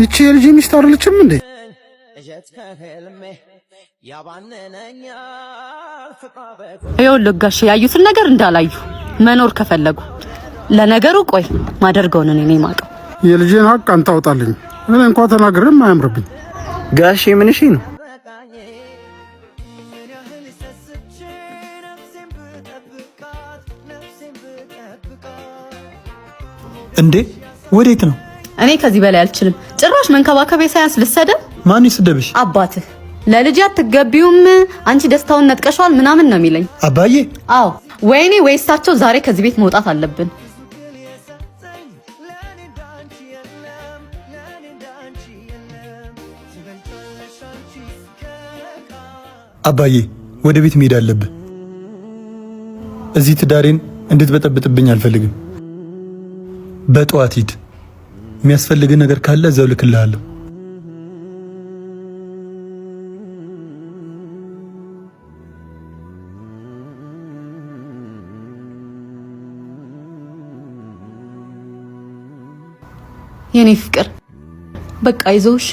ይቺ የልጅ ሚስት አይደለችም እንዴ? ይኸውልህ ጋሼ ያዩትን ነገር እንዳላዩ መኖር ከፈለጉ ለነገሩ ቆይ ማደርገውን እኔ ነኝ የማውቀው። የልጄን ሀቅ አንተ አውጣልኝ። እኔ እንኳ ተናግሬም አያምርብኝ። ጋሼ ምን እሺ ነው? እንዴ ወዴት ነው? እኔ ከዚህ በላይ አልችልም። ጭራሽ መንከባከቤ ሳያንስ ልሰደብ። ማን ይስደብሽ? አባትህ ለልጅ አትገቢውም፣ አንቺ ደስታውን ነጥቀሸዋል ምናምን ነው የሚለኝ። አባዬ? አዎ፣ ወይኔ ወይ እሳቸው። ዛሬ ከዚህ ቤት መውጣት አለብን። አባዬ ወደ ቤት መሄድ አለብህ። እዚህ ትዳሬን እንድትበጠብጥብኝ አልፈልግም። በጠዋት ሂድ። የሚያስፈልግህ ነገር ካለ እዛው ልክልሃለሁ። የኔ ፍቅር በቃ ይዘው። እሺ፣